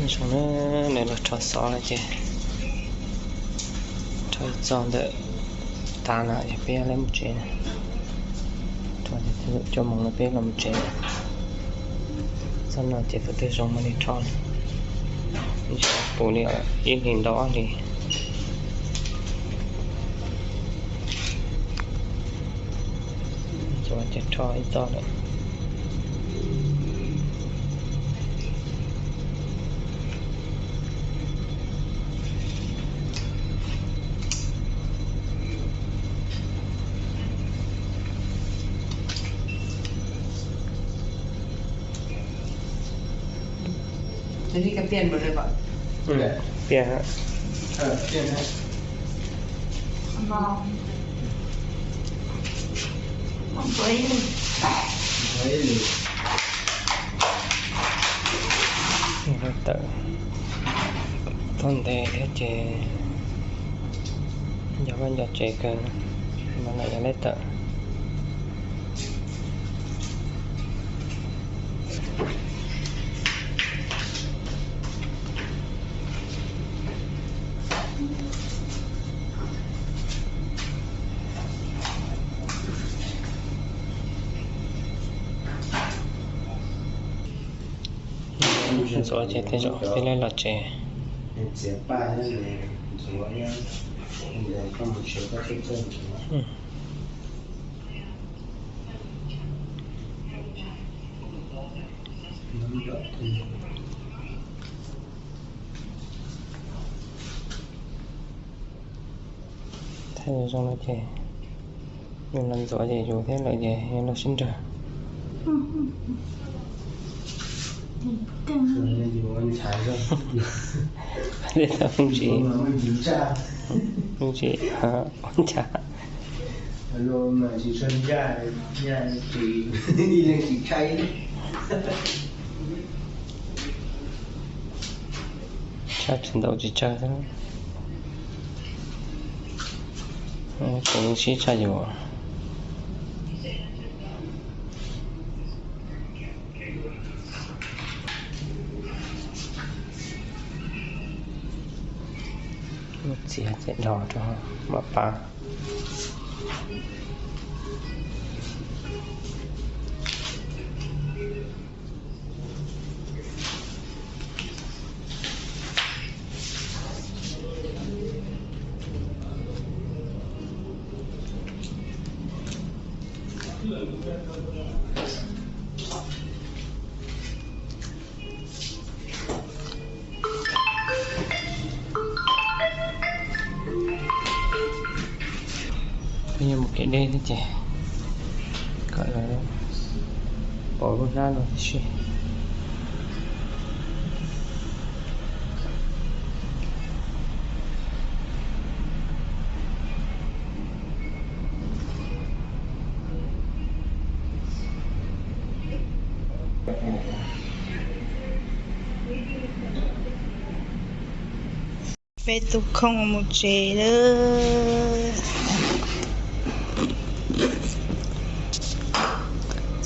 Zoo na, nws los rho xov lawm ces rho ib txoj ntawm tas no ces peb yuav mus tsev na. Rho cuaj moos no peb los mus tsev. Txoj no ces tus twg zoo mam li rho, ib tsam pum li ib hlis ntau ob hlis. Ntxuav ces rho ib txoj lawm. Piaj. Tawm tau ntev thiab ces nco vaj nco tsev kawg, mas lawm yog leb tawm. Ntxuav ces tej zaum peb lawv los tsev. Thaij zoo no ces yus los ntxuav ces yus thiab lawm ces yus los sib nrag. Ntsis, ntsis, ncha. Tshaj tsis ntau tsis tsawg xwb. Tseem sib tshaj yus. Muab txiav ces dhos rau mam pab. Peb yuav mus kev deb thiab ces kom lawv pauv lub hnab no tib si. Peb tus khoom mus tsev lawm.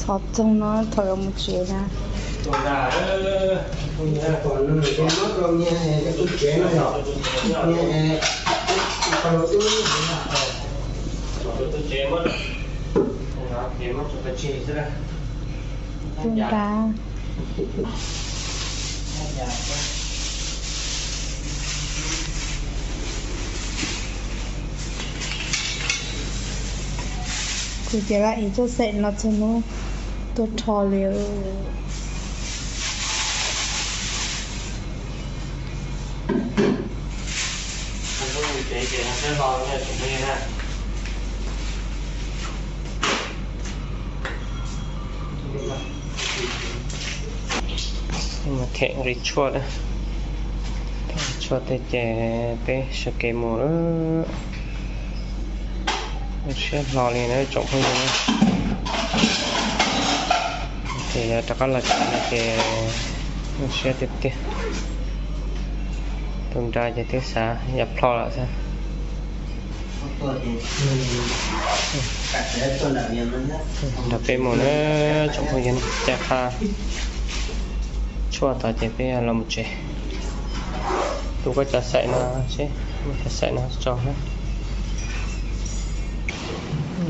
Txhov txoog no thaum yuav mus tsev na. Tus nrad. Kuv cov laj ev txoj xaim no txog hnub tuaj rho li. Them nqi tshuaj, tshuaj tej ces peb sawv kev mus lawm. Zoo siab hlo li na tsoom phooj ywg. Ces yuav rov qab los tsev no ces zoo siab tiag tiag. Tus nrad ces twb xav ya plho lawm xwb. Nrog peb mus na tsoom phooj ywg, caj qha tshuaj tod ces peb los mus tsev. Tus koj cov xaim no seb, muab cov xaim no tso na.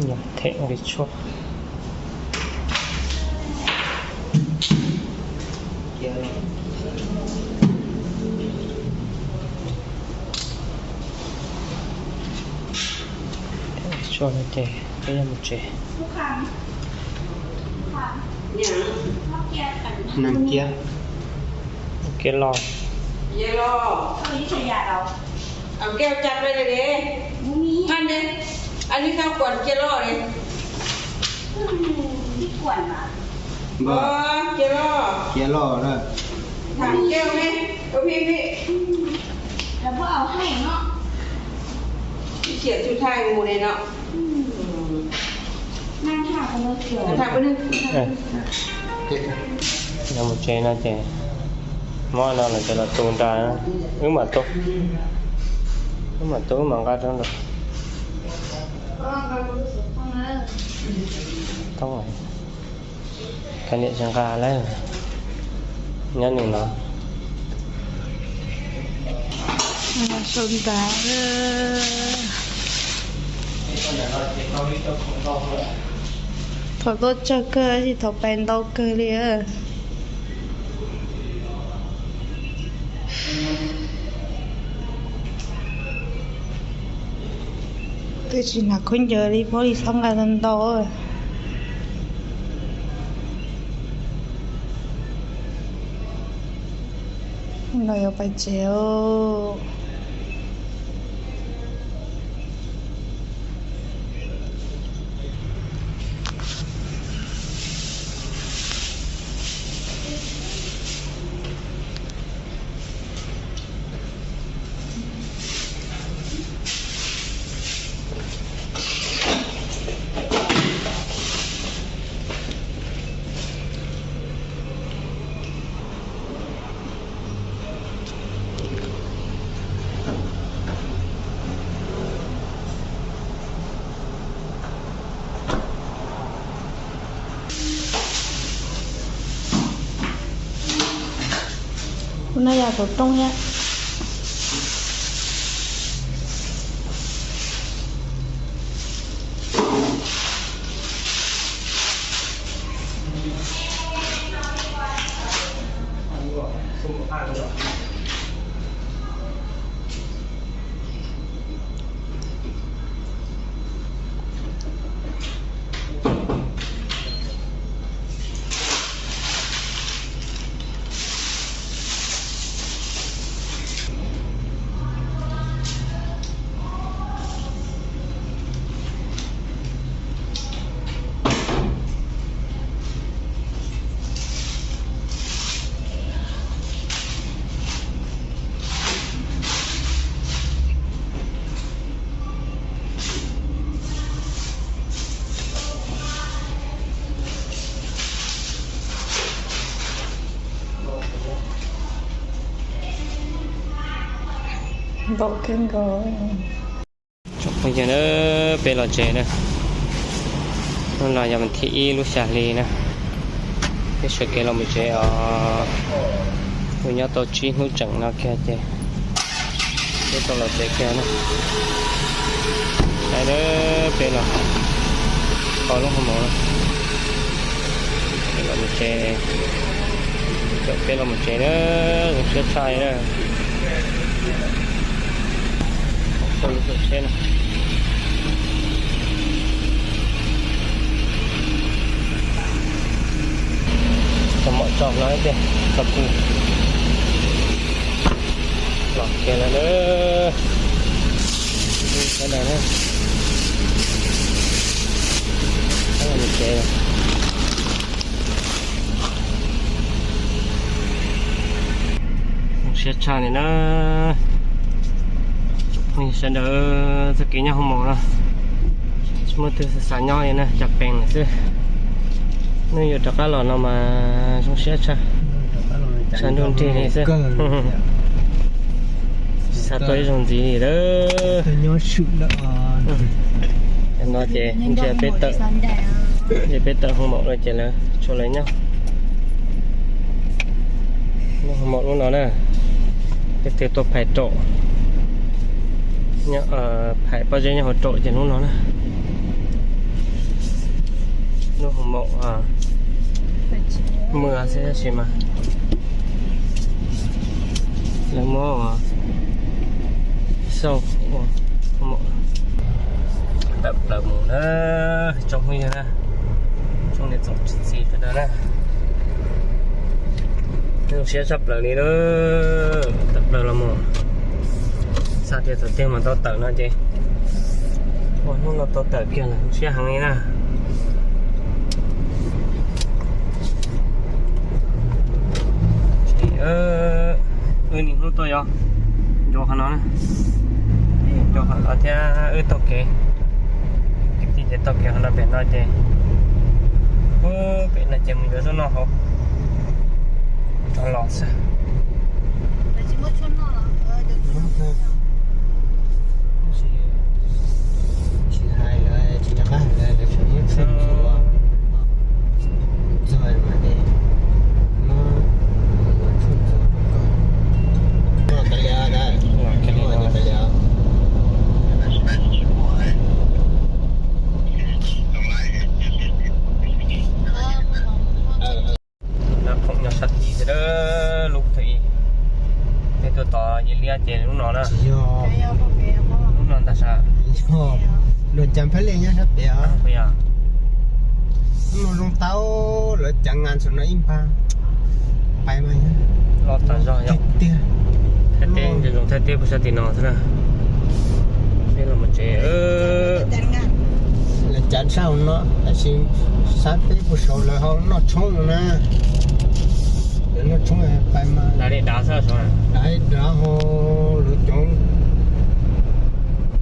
Them nqi tshuaj. Tshuaj no ces peb yuav mus tsev. Neeg kiab, kiab loj. Kiab loj na. Mus tsev no ces mob no lawm ces los tu nra, wb mam tu, wb mam tu wb mam nqa rau nram. Thoob, kais niam tsis nqa lawm, nyob nws no. Sau ntawv. Thaum tuaj tsawg kawg tab sis thaum pais ntau kawg li. Twb tsis hnav khaub ncaws li, pab li txhob nqa ntau ntau. No yuav pais tsev. Kuv no yog tus rooj thiab. Npaum kawg nkaus. Tsoom phooj ywg na, peb los tsev na. Hnub no yog vas thib ib lub xya hli na. Peb sawv kev los mus tsev os. Kuv nyob tau tsib hnub tseem no kiag ces peb tau los tsev kiag na. Saib na, peb los kho lub hoo maum na. Peb los mus tsev, peb los mus tsev na, zoo siab tshaj li na. Sau lub tuam tsheb no. Tso mom tso no tiag, tso kuv los kiag lawm na. Sawv daws na, mus tsev. Zoo siab tshaj li na. Phooj ywg sawv daws, txoj kev nyob hoo maum no tsis muaj twg xav xav nyob li na, cas pees lawm xwb. Hnub yuav rov qab los no mas zoo siab tshaj, tshav ntuj nrig li xwb. Tsis xav tuaj ib zaug ntxiv li lawm. Cov no ces ntshe peb tawm, ntshe peb tawm hoo maum lawm ces lawv tshuav lawv nyob. Nyob hoo maum lub no na. Peb twb tuaj phais raum, phais pob zeb nyob hauv raum ces hnub no na, hnub hauv maum, muaj xwb tab sis mas lawv muab xauj ua hauv maum. Tawm plaws mus na, tsoom phooj ywg na, tsoom niam tsoom txiv sawv daws na. Zoo siab tshaj plaws li na, tawm plaws los mus. Xav tias thaum twg mas tau tawm no ces ua hnub no tau tawm kiag lawm, zoo siab heev li na. Wb niaj hnub tuaj yog ncuav qhov no, ncuav qhov no thiab wb taug kev, kwv tij ces taug kev qhov no pem no ces, pem no ces mus yuav zaub noj hauv rov los xwb. Tsis hais lawv tsis nco qab hais lawv, lawv tseem muab tshuaj ntxuav. Txog mas ces muab tshuaj ntxuav rau koj. Noj tas li os, noj tas li os. Phoom nyob sab tid xwb, lub thaum ub peb tuaj tod Yim Liab ces lub no na. Lub no ntag sav. Luag cav phab lej nyob sab pem os. Mus zoo tau, lawv cav nqa ntxuav no ib npag pais mas los tas zog tiag tiag. Thaib teb, zoo Thaib teb puag sab tim no xwb na. Peb los mus tsev. Lawv cav sab hauv no tab sis sab peb puag saud lawv ho noj tshoob na. Lawv noj tshoob pais mas dav li dav xwb, dav li dav ho lawv cov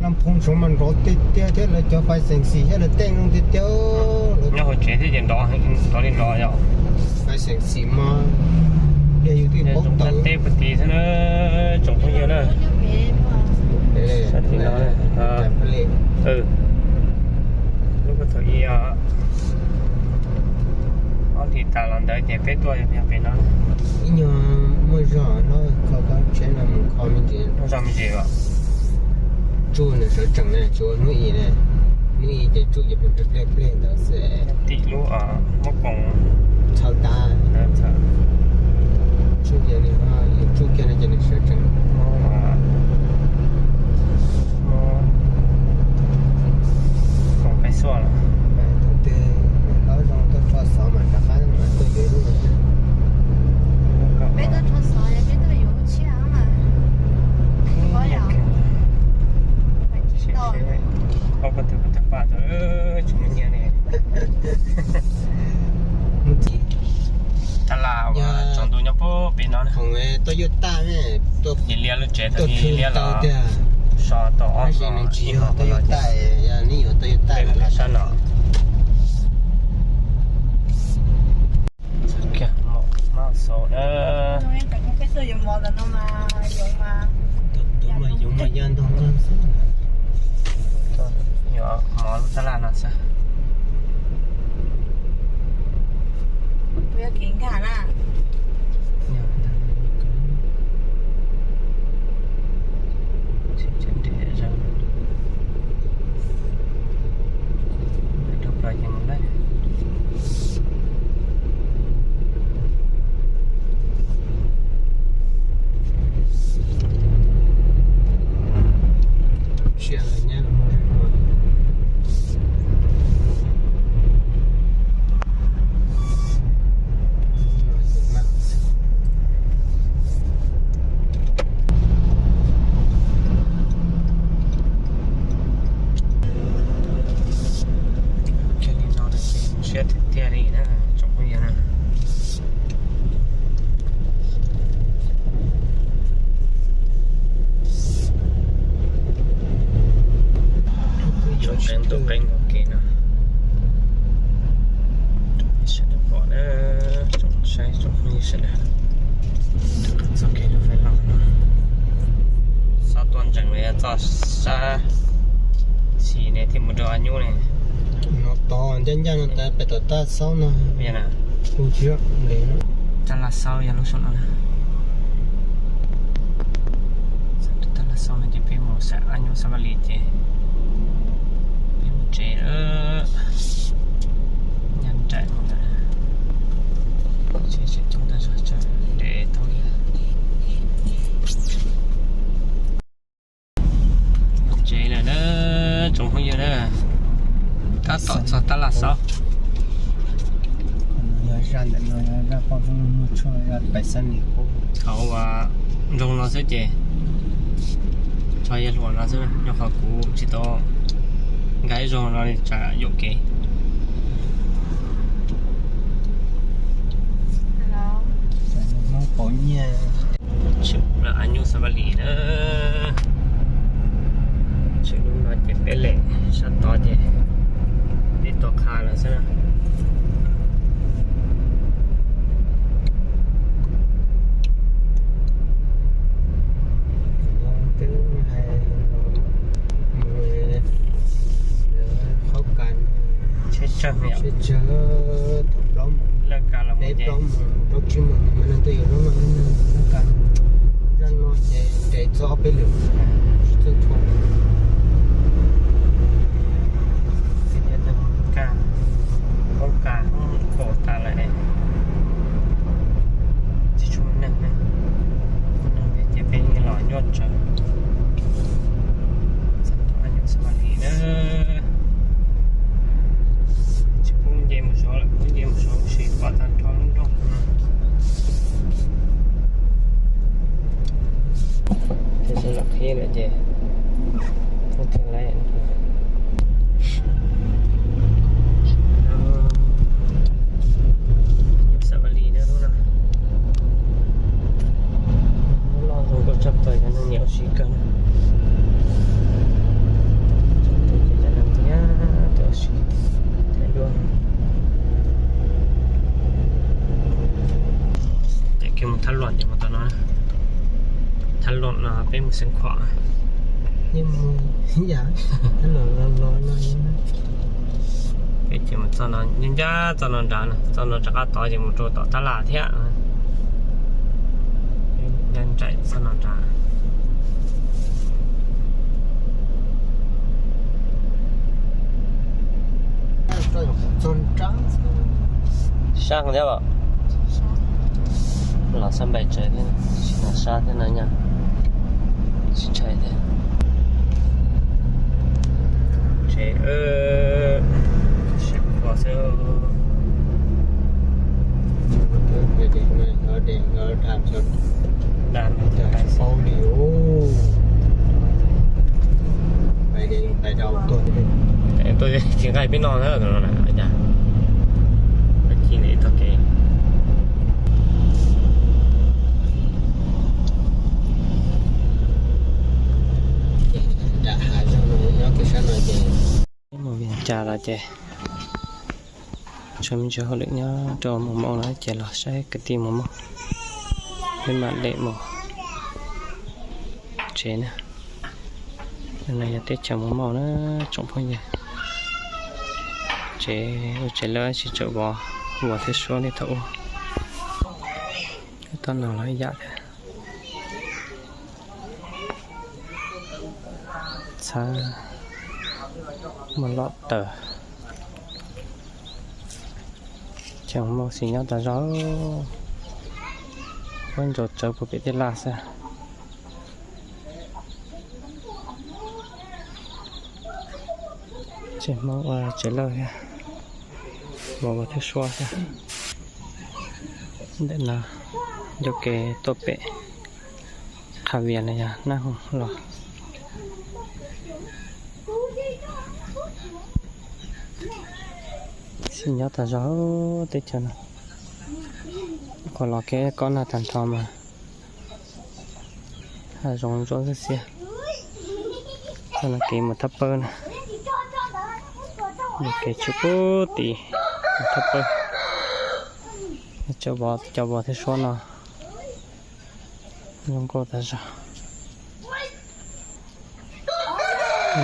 laj phoo saud mas nrov tiag tiag thiab lawv cov fais xeem xim thiab lawv tej no tiag tiag. Nyob hauv tsev thiab ces nrov, nrov li nrov yom. Fais xeem xim mas yog yus twb paub tawm teb puag tid xwb na, tsoom phooj ywg na. Sab tim no, lub thaum ub ob hlis tas los ntawd ces peb tuaj yog pem no. Ib nyuag muaj zog no kho koj tsheb no mus kho me ntsis. Zog me ntsis os. Tsuj nws sawv tsees na, tsuas hnub i na, hnub i ces tsuj ces pleg pleg ntawd xwb. Tim lub muab koom txhaws tas. Tsuj ces nws, yus tsuj kiag no ces nws sawv tsees. Koom peb xuaj los. Thaum twg hlob zoo tuaj rho xov mas rov qab mas tuaj yuav lub no. Peb tuaj rho xov, peb tuaj yuav lub tshiab mas. Ua koj tus koj tag paj tau tsis muaj nyiaj li. Tab laj uas tsaus ntuj nyob puag pem no na. Khoom tuaj yuav taj ne, tuaj Yim Liab lub tsev thaum Yim Liab los so tau ob hlis nws tsis yog tuaj yuav taj, yog neb yuav tuaj yuav taj sab no. Kiag mov mab xaus na. Tus mas yoov mas yog ntog nqeeg xwb. Yuav mov lub tab laj no xwb. Siab tiag tiag li na tsoom phooj ywg na. Yuav qeeb tuaj qeeb ua ke no. Sawv daws pom na, tsoom saib tsoom phooj ywg sawv daws. Txoj kev lub fais loj no, xob tuaj ntsees los yog txoj sab xis ne thiaj mus rau Ab Nyub ne. No tod ncaj ncaj no tas pem tom taj xaub no. Kuv tsis ntev no. Taj laj xaub yog lub saum no na. Tsam nyuj Xav Vas Lis ces peb mus tsev lawm. Nyob nraim mus lawm, tsev tseem coob tag zog, tsev ntev tau li. Mus tsev lawm na tsoom phooj ywg na, tab tom txog tab laj xauv. Hauv uas nroog no xwb ces txog yawg hluas no xwb, rau qhov kuv tsis tau nkag ib zaug no li tsam yuam kev. Tshwm lawm nyuj Xav Vas Lis na. Tshwm lub no ces peb lem sab tod ces peb tuaj qha lawm xwb na. Twb hais mus qhaub kas, tsheb tsawg, thaum plaub moos, peb plaub moos plaub tsib moos mas neeg twb yuav loj loj, qhaub kas zaj no ces nres txog ob peb lwm, txog thaum qhaub kas pom tas lawm ne. Tsis tshua neeg ne, neeg ces peb los nyuaj tsawv. Txog nyuj Xav Vas Lis na. Tsis pub nce mus saud lawm, pub nce mus saud sis pom tag nrho lub nroog no. Ces sawv los qhib lawm ces thiaj li Xav Vas Lis na lub no. Lub loj zoo nkauj tshaj plaws, cov neeg nyiam ua si kawg na. Cov neeg nyiam ua si thiab dua. Ces kiag mus Thab Luam ces mus tom no. Thab Luam no peb mus Xeev Khuam. Peb ces mus txog no, ncaj txog no nrad, txog no rov qab tod ces mus rau tom Tab Laj thiab. Nyob nraim txog no nrad. Sab thiab los? Los sab npais tsev thiab, sab thiab no nyob, tsis ntshai thiab. Tsev, sab pos xwb. Tuaj tsis nqaij peb noj na, tus no na, cas ci nws ib tog kev. Nram hav zoov no nyob kiag sab no ces mus Vias Cas los ces tshuav me ntsis hauj lwm nyob rau Mus Mauj no ces los saib kwv tij Mus Mauj, peb mam li mus tsev na. No yog teb chaws Mus Mauj na tsoom phooj ywg. Tsev ua tsev lawb tsis txawm vov, vov thiab suab li thaum ub. Tab no los ib yam thiab. Txhab muaj loj tawm. Tsev Hmoob xis nyob tas zog, puab ntsaum tsawv puag pem tej laj xwb. Tsev Hmoob ua tsev lawj thiab, vov vov thiab suab thiab. Ntawm no ncauj kev tuaj pem Qhas Vias no yog Naj Hoom los. Xis nyob tas zog teb chaws no. Qhov los kev kob nag tag nrho mas hav zoov ntsuab xiab xiab. Txoj no kev mus thab pawg na. Kev tshwm pub tim mus thab pawg. Cov vov thiab suab no zoo nkauj tas zog.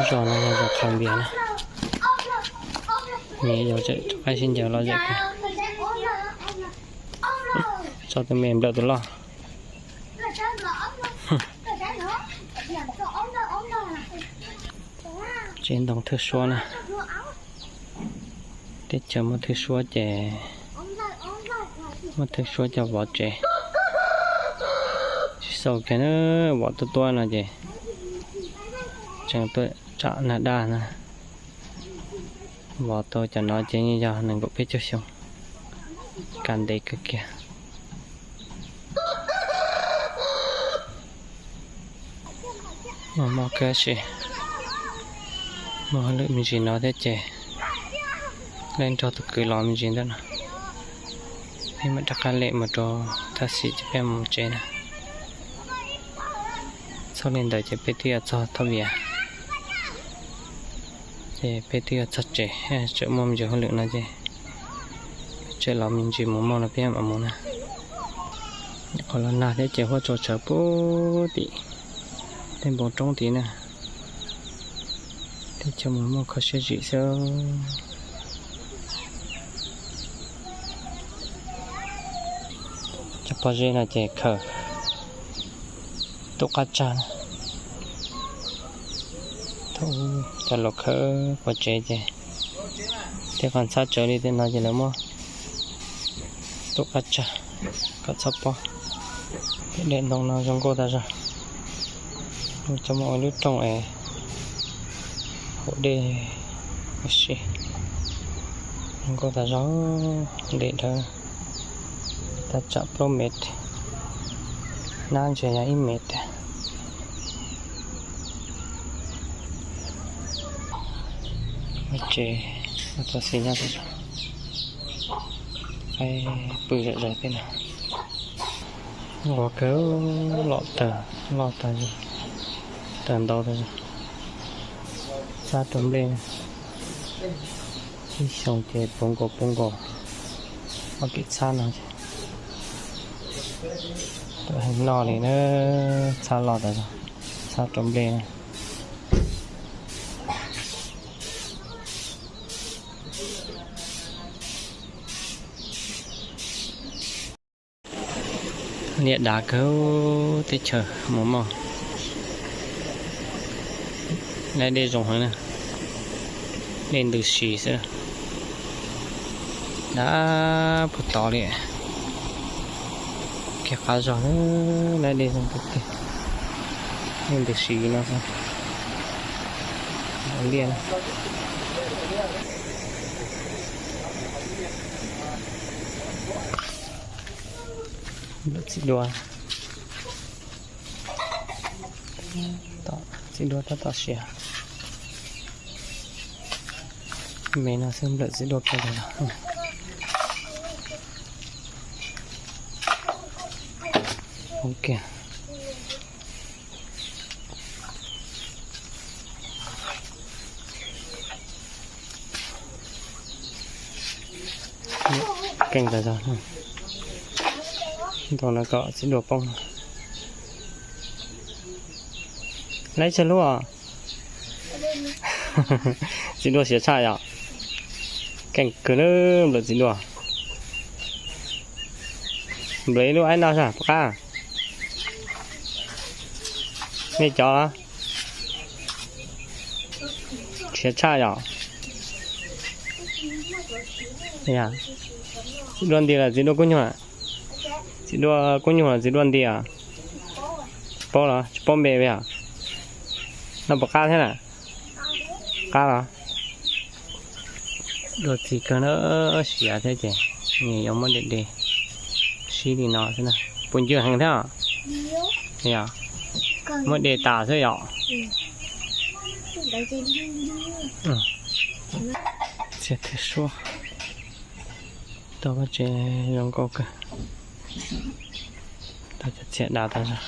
Zos no yog zos Qhas Vias na. Nws yog zem rov qab sib ncaws los zem kiag. Tso tus me nplawm tus loj. Tsev ntoo thwj suab na. Teb chaws muaj thwj suab ces muaj thwj suab coj vov tsev. Tsis xaus kiag na, vov tuab tuab no ces tseem tuaj tsam nag daj na. Vov tau cov no ces yeej yog nees nkaum peb caug xyoo, kav ntev kawg kiag. Muaj mob kawg si, muaj hauj lwm me ntsis no thiab ces lej nrog tus kwv los me ntsis ntawm no. Peb mam rov qab lem mus rau thaj xis ces peb mus tsev na. Txhob li ntawd ces peb twb yuav txog Thoj Vias, ces peb twb yuav txog tsev, tseem muaj me ntsis hauj lwm no ces tseem los me ntsis mus mog no peb mam mus na. Nyuam qhuav los nag thiab ces huab tsaus tsawv puag tim tej npoo roob tid na. Teb chaws mus muaj kho siab zim xwb. Cov pob zeb no ces khaws tub qab tsag na. Thaum cov laus khawb pov tsev ces tej qhov ntxhab tsawv li tej no ces lawv muab tub qab tsag kom txhob pob. Tej dej ntoo no zoo nkauj tas zog, coj mus ua lub rooj es haus dej ua si. Zoo nkauj tas zog, dej dhawv, tab tsam plaub mev, nab ntshe yog ib mev. Tsev txog xis nyob, qaib pw zom zaws tej no. Ua kawg, loj tawg, loj tawg, tawg ntau tawg. Txhab rau nplej, ib xyoo ces puv nkaus puv nkaus ob kev txhab no. Heev noj li na, txhab loj tas zog, txhab rau nplej na. Liaj dav kawg, teb chaws mus mog. Laib dej zoo heev na, dej ntws si xwb. Dav puag tod li, kiag qab zog, laib dej zoo tiag tiag. Dej ntws si no xwb. Liaj na. Nplawm txiv duaj, txiv duaj tab tom siav. Me no xwb nplawm txiv duaj kiag los. Ua kiag. Keej tas zog, ntoo no kom txiv duaj poob. Laib tsawg lub os? Txiv duaj siav tshaj yom. Keej kawg na, nplawm txiv duaj. Nplawm ib lub aib no sab puas qab? Nej cov siav tshaj yom. Txiv duaj nti los txiv duaj kub nyuj? Txiv duaj kub nyuj los txiv duaj nti os? Paub los tsis paub npe yom? No puas qab thiab na? Qab los? Duaj txiv kawg na, siav thiab ces nws yuav muab de de sib li no xwb na. Puas ncw heev thiab? Yog, muab de tas xwb yom. Txiag thwj suab, tau vaj tsev zoo nkauj kawg, tau cov txiag dav tas zog.